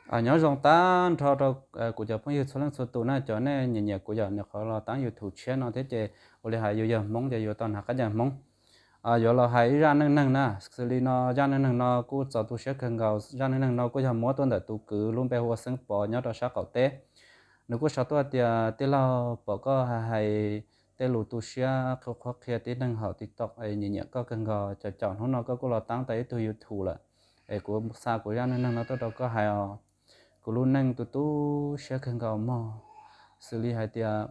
Nyob zoo tag nrho rau kuv cov phooj ywg txhua leej txhua tus na, cov nej nyiam nyiam kuv yom, nws qhov los taab YouTube tshiab no thiab ces ua li hais yus yog Hmoob ces yuav tau hnav qab ncaws Hmoob. Yuav los hais ib zaj neej neeg na, xws li no zaj neej neeg no kuj txaus tu siab kawg nkaus. Zaj neej neeg no kuj yog muab tuaj ntawm tus kwv lub npe hu ua Xeeb Pov nyob rau sab qaum teb. Nws kuj sau tuaj tias, tij laug, pom koj hais hais tej lus tu siab qhuab qhia tib neeg hauv TikTok es nyiam nyiam koj kawg nkaus, caum caum hnub no koj kuj los taab tau ib tug YouTube lawm, es kuv xa kuv zaj neej neeg no tuaj rau koj hais os. Kuv lub neej tu tu siab kawg nkaus mog. Xws li hais tias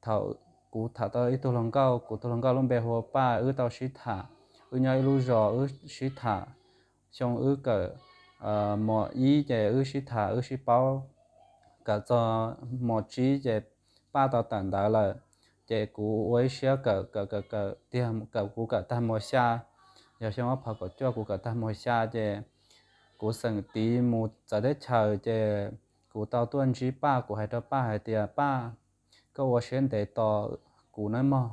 thaum kuv tham tau ib tug hluas nkauj, kuv tus hluas nkauj lub npe hu ua Paj, wb tau sib tham, wb nyob ib lub zos wb sib tham. Xyoo wb kawm mos ib ces wb sib tham wb sib paub, kawm txog mos tsib ces Paj tau tawm ntawv lawm. Ces kuv ua ib siab kawm kawm kawm kawm tiag, kawm kuv kawm tag mos xya, yog xyoo ob phav kaum cuaj kuv kawm tag mos xya ces kuv xeem tiv mus txawv teb chaws ces kuv tau tuaj ntsib Paj, kuv hais rau Paj hais tias, Paj, koj ua siab ntev tos kuv nawb mog.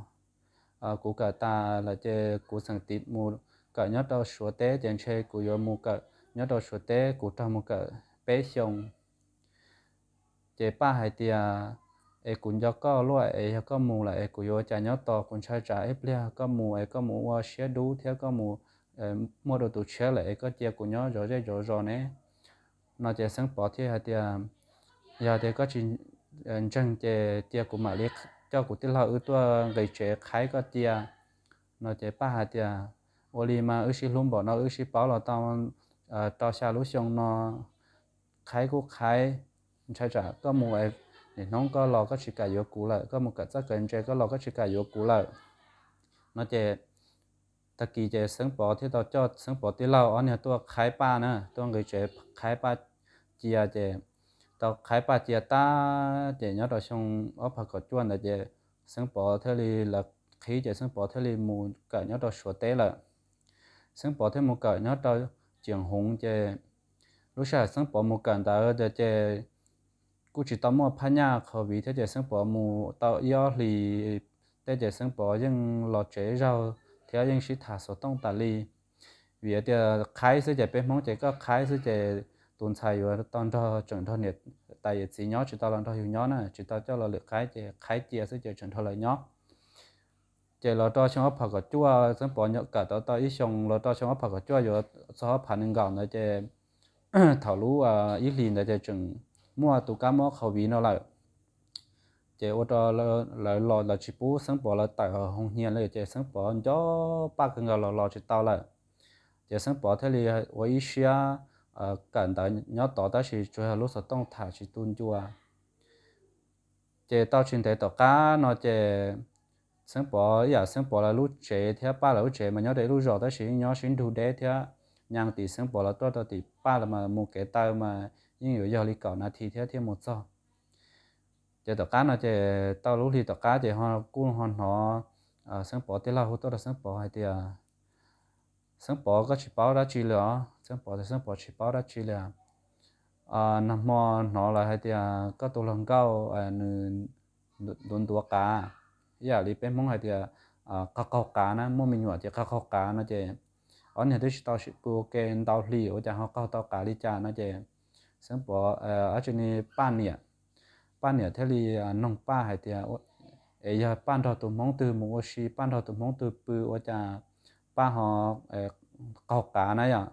Kuv kawm tas lawm ces kuv xeem tiv mus kawm nyob rau Suav teb ces ntshe kuv yuav mus kawm nyob rau Suav teb, kuv raug mus kawm peb xyoo. Ces Paj hais tias, es kuv nco koj luaj es yog koj mus lawm es kuv yuav ua cas nyob tos, kuv ntshai tsam ib pliag koj mus es koj mus ua siab dub thiab koj mus muaj dua tus tshiab lawm es koj cia kuv nyob zov zej zov zos ne. No ces Xeeb Pov thiaj hais tias, yog tias koj tsis ntseeg ces cia kuv mam li coj kuv tij laug wb tuaj nqis tsev qhaib koj cia. No ces Paj hais tias, ua li mas wb sib hlub npaum no wb sib paub los tau rau xya lub xyoo no, qhaib kuj qhaib, ntshai tsam koj mus es nim hnub koj los koj tsis kam yuav kuv lawm, koj mus kawm txawj kawm ntse koj los koj tsis kam yuav kuv lawm. No ces tag kis ces Xeeb Pov thiaj tau coj Xeeb Pov tij laug ob niag tuaj qhaib Paj na, tuaj nqis tsev qhaib Paj cia ces tau qhaib Paj cia tag ces nyob rau xyoo ob phav kaum cuaj ntawd ces Xeeb Pov thiaj li lawv qhib ces Xeeb Pov thiaj li mus kawm nyob rau Suav teb lawm. Xeeb Pov thiaj mus kawm nyob rau Ciam Hoov ces lub sij hawm Xeeb Pov mus kawm ntawd ces kuj tsis tau muaj phab nyaj COVID thiab ces Xeeb Pov mus tau ib ob hlis tej ces Xeeb Pov yeej los tsev zaug thiab yeej sib tham xov tooj tas li. Vim tias qhaib xwb ces peb Hmoob ces koj qhaib xwb ces tus ntxhais yuav tau nrog tseem nrog niam tais yawm txiv nyob, tsis tau los nrog yus nyob na, tsis tau coj los lwm qaib ces qhaib cia xwb ces tseem nrog lawv nyob. Ces los rau xyoo ob phav kaum cuaj Xeeb Pov kawm tau tau ib xyoo, los rau xyoo ob phav kaum cuaj yuav txog ob phav nees nkaum ntawd ces thaum lub ib hlis ntawd ces tseem muaj tus kab mob COVID no lawm. Ces ua rau lawv los lawv tsis pub Xeeb Pov lawv tawm hoo hias lawm ces Xeeb Pov nco Paj kawg nkaus los los tsis tau lawm. Ces Xeeb Pov thiaj li ua ib siab kawm ntawv nyob tod tab sis tsuas yog lub xov tooj tham tsis tu ncua. Ces tau tsis ntev tom qab no ces Xeeb Pov ib yam Xeeb Pov lawv lub tsev thiab Paj lawv lub tsev mas nyob rau ib lub zos tab sis yeej nyob sib nrug deb thiab. Nyaj tim Xeeb Pov lawv tuaj rau tim Paj lawv mas mus kev taw mas yeej yuav yog li kaum nas this thiab thiaj mus txog. Ces tom qab no ces tau lub hli tom qab ces ho kuj ho hnov Xeeb Pov tij laug hu tuaj rau Xeeb Pov hais tias, Xeeb Pov, koj tsis paub dab tsi li os? Xeeb Pov tias Xeeb Pov tsis paub dab tsi li. Nag hmo hnov lawv hais tias koj tus hluas nkauj nws ntuav ntuav qav, ib yam li peb Hmoob hais tias qaug qaug qav na, muaj me nyuam ces qaug qaug qav no ces ob niag twb tsis tau sib pw ua ke ntau hli ua cas ho qaug tau qav li cas no ces Xeeb Pov, ab tsi ni, Paj niam, Paj niam thiaj li noog Paj hais tias, es yog Paj nrog tus Hmoob twg mus ua si, Paj nrog tus Hmoob twg pw ua cas Paj ho qaug qav na yom?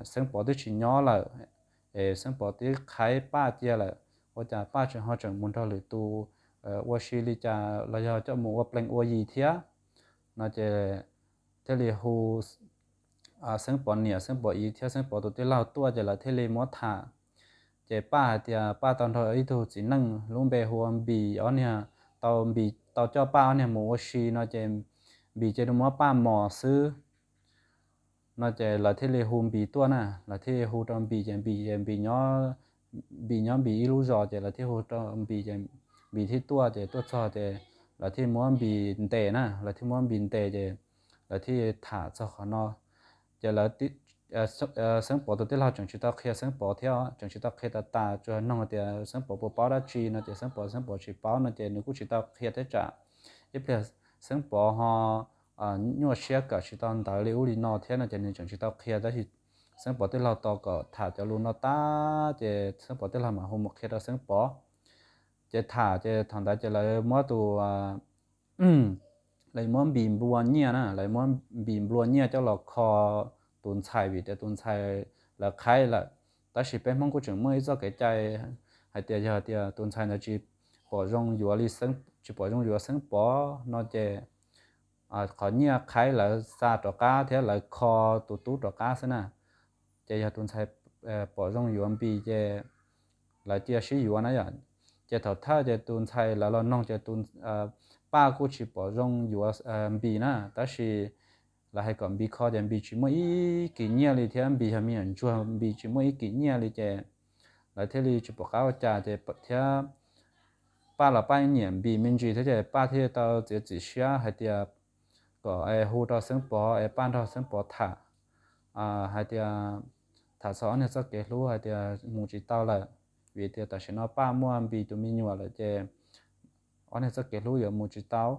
Xeeb Pov twb tsis nyob lawm, es Xeeb Pov twb qhaib Paj cia lawm, ua cas Paj tseem ho tseem mus nrog lwm tus ua si li cas los yog coj mus ua plees ua yis thiab? No ces thiaj li hu Xeeb Pov niam, Xeeb Pov txiv thiab Xeeb Pov tus tij laug tuaj ces lawv thiaj li muab tham. Ces Paj hais tias Paj tau nrog ib tug txiv neej lub npe hu ua Npis, ob niag tau, Npis tau coj Paj ob niag mus ua si no ces Npis cia li muab Paj mos xwb. No ces lawv thiaj li hu Npis tuaj na, lawv thiaj li hu rau Npis ces Npis ces Npis nyob, Npis nyob Npis ib lub zos ces lawv thiaj hu rau Npis ces Npis thiaj tuaj ces tuaj txog ces lawv thiaj muab Npis ntes na, lawv thiaj muab Npis ntes ces lawv thiaj tham txog qhov no. Ces lawv, Xeeb Pov tus tij laug tseem tsis tau qhia Xeeb Pov thiab, tseem tsis tau qhia tas tas, tsuas noog tias Xeeb Pov puas paub dab tsi no ces Xeeb Pov, Xeeb Pov tsis paub no ces nws kuj tsis tau qhia thiab tsam ib pliag Xeeb Pov ho nyuaj siab kawm tsis tau ntawv li ub li no thiab no ces nws tseem tsis tau qhia. Tab sis Xeeb Pov tij laug tos kom tham cov lus no tag ces Xeeb Pov tij laug mam hu mus qhia rau Xeeb Pov. Ces tham ces thaum ntawd ces lawv muab tus lawv muab Npis nplua nyiaj na, lawv muab Npis nplua nyiaj coj los kho tus ntxhais vim tias tus ntxhais lawv qhaib lawm. Tab sis peb Hmoob kuj tseem muaj ib txoj kev cai hais tias yog tias tus ntxhais ntawd tsis pom zoo yuav li, tsis pom zoo yuav Xeeb Pov no ces qhov nyiaj qhaib lawv xa rov qab thiab lawv kho tus tub rov qab xwb na. Ces yog tus ntxhais pom zoo yuav Npis ces lawv cia sib yuav na yom. Ces thaum thawj ces tus ntxhais lawv los noog ces tus Paj kuj tsis pom zoo yuav Npis na, tab sis lawv hais kom Npis kho ces Npis tsis muaj ib kis nyiaj li thiab Npis yog me nyuam ntsuag Npis tsis muaj ib kis nyiaj li ces lawv thiaj li tsis pom qab ua cas ces thiab Paj los Paj nyiam Npis me ntsis thiab ces Paj thiaj tau txiav txim siab hais tias kom es hu rau Xeeb Pov es Paj nrog Xeeb Pov tham hais tias tham txog ob niag txoj kev hlub hais tias mus tsis tau lawm, vim tias tam sim no Paj muaj Npis tus me nyuam lawm ces ob niag txoj kev hlub yuav mus tsis tau.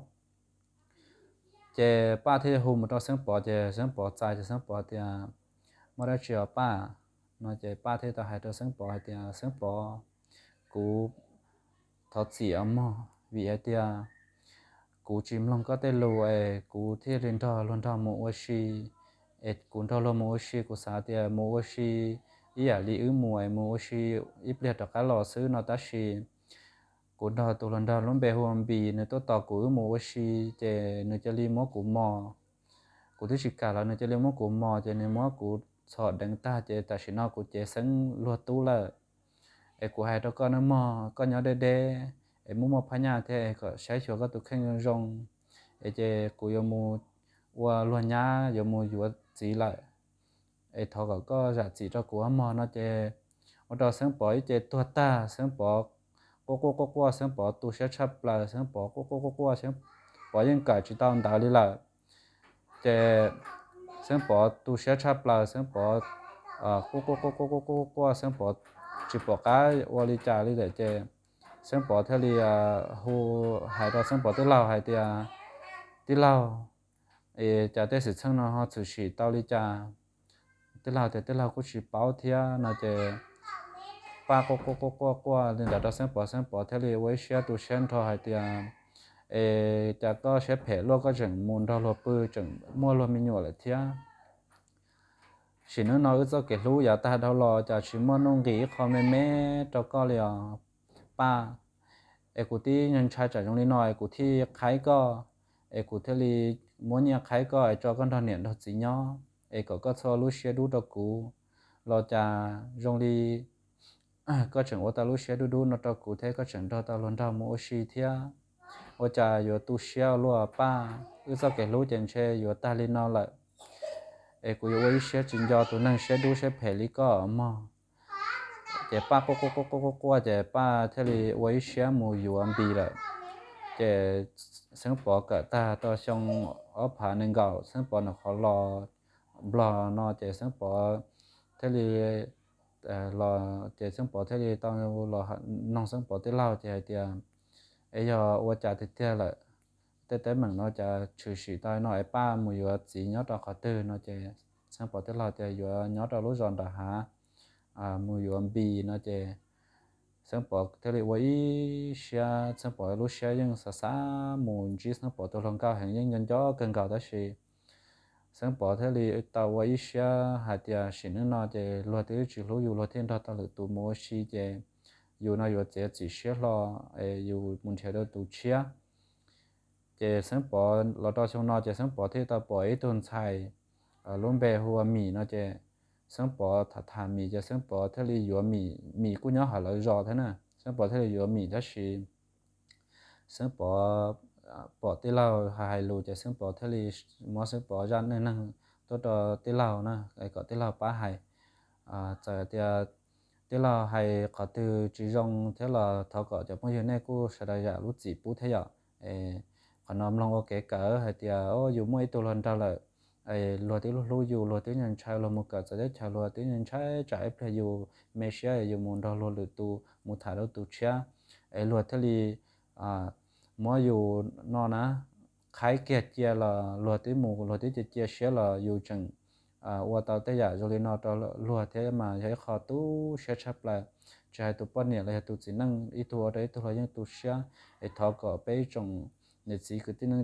Ces Paj thiaj hu mus rau Xeeb Pov ces Xeeb Pov txais ces Xeeb Pov tias muaj dab tsi os Paj no ces Paj thiaj tau hais rau Xeeb Pov hais tias Xeeb Pov, kuv thov txim os mog vim hais tias kuv tsis mloog koj tej lus es kuv thiaj li nrog luag nrog mus ua si. Es kuv nrog luag mus ua si kuv xav tias mus ua si ib yam li wb mus es mus ua si ib pliag rov qab los xwb no tab sis kuv nrog tus hluas nraug lub npe hu ua Npis nws tuaj tos kuv wb mus ua si ces nws cia li muab kuv mos. Kuv twb tsis kam los nws cia li muab kuv mos ces nws muab kuv txhom deev tag ces tam sim no kuv cev xeeb luag tub lawm. Es kuv hais rau koj nawb mog, koj nyob deb deb es muaj muaj phab nyaj thiab es kom saib xyuas koj tus kheej zoo zoo. Es ces kuv yuav mus ua luag nyab yuav mus yuav txiv lawm. Es thov kom koj zam txim rau kuv mog no ces ua rau Xeeb Pov ib ce tuag tag, Xeeb Pov quaj quaj quaj quaj, Xeeb Pov tu siab tshaj plaws, Xeeb Pov quaj quaj quaj quaj, Xeeb Pov yeej kawm tsis tau ntawv li lawm. Ces Xeeb Pov tu siab tshaj plaws, Xeeb Pov quaj quaj quaj quaj quaj quaj quaj, Xeeb Pov tsis pom qab ua li cas li lawm ces Xeeb Pov thiaj li hu hais rau Xeeb Pov tij laug hais tias, tij laug, es cas tej xwm txheej no ho tshwm sim tau li cas? Tij laug tias tij laug kuj tsis paub thiab no ces Paj quaj quaj quaj quaj quaj li ntawd rau Xeeb Pov, Xeeb Pov thiaj li ua ib siab tu siab nrho hais tias, es cas koj siab phem luaj, koj tseem mus nrog luag pw tseem muaj luag me nyuam lawm thiab. Sim neej no wb txoj kev hlub yav tag dhau los cas tsis muaj nuj nqis ib qho me me rau koj li os Paj. Es kuv tib ntshai tsam zoo li no es kuv thiaj qhaib koj, es kuv thiaj li muab nyiaj qhaib koj es tso koj nrog niam nrog txiv nyob es kom koj txhob lub siab dub rau kuv. Los cas zoo li koj tseem ua tau lub siab dub dub no rau kuv thiab koj tseem nrog tau luag nraug mus ua si thiab. Ua cas yuav tu siab luaj Paj, wb txoj kev hlub ces ntshe yuav tag li no lawm. Es kuv yuav ua ib siab tsis nco tus neeg siab dub siab phem li koj mog. Ces Paj quaj quaj quaj quaj quaj ces Paj thiaj li ua ib siab mus yuav Npis lawm. Ces Xeeb Pov kawm tag rau xyoo ob phav nees nkaum, Xeeb Pov nyuam qhuav los Nplog no ces Xeeb Pov thiaj li los, ces Xeeb Pov thiaj li tau los noog Xeeb Pov tij laug ces hais tias, es yog ua cas tiag tiag lawm, tej teeb meem no cas tshwm sim tau no es Paj mus yuav txiv nyob rau qhov twg no ces Xeeb Pov tij laug tias yuav nyob rau lub zos nram hav, mus yuav Npis no ces Xeeb Pov thiaj li ua ib siab, Xeeb Pov lub siab yeej xav xav mus ntsib Xeeb Pov tus hluas nkauj heev, yeej nco nco kawg nkaus tab sis Xeeb Pov thiaj li tau ua ib siab hais tias sim neej no ces luag twb tsis hlub yus, luag thiaj nrog tau lwm tus mus ua si ces yus no yuav txiav txim siab hlo es yus mus nrhiav rau tus tshiab. Ces Xeeb Pov los rau xyoo no ces Xeeb Pov thiaj tau pom ib tug ntxhais lub npe hu ua Mim no ces Xeeb Pov tham tham Mim ces Xeeb Pov thiaj li yuav Mim, Mim kuj nyob hauv lawv zos thiab na, Xeeb Pov thiaj li yuav Mim tab sis Xeeb Pov pom tij laug hais hais lus ces Xeeb Pov thiaj li muab Xeeb Pov zaj neej neeg tuaj rau tij laug na, kom tij laug pab hais. Txawm tias tij laug hais qhov twg tsis zoo thiab los thov kom cov phooj ywg nej kuj sawv daws zam lub txim pub thiab yom. Qhov no mloog ua kev kawm hais tias yus muaj ib tug hluas nraug lawm, luag twb hlub yus, luag twb ntshai, luag mus kawm txawv teb chaws luag twb ntshai tsam ib pliag yus me siab yus mus nrog luag lwm tus mus tham rau tus tshiab, es luag thiaj li muab yus no na, qhaib kiag cia los luag twb mus, luag twb cia cia siab los yus tseem ua tau tej yam zoo li no rau luag thiab mas yog ib qho tu siab tshaj plaws. Tsis hais tus poj niam los yog tus txiv neej ib tug ua rau ib tug los yeej tu siab. Es thov kom peb ib tsoom niam txiv kwv tij neej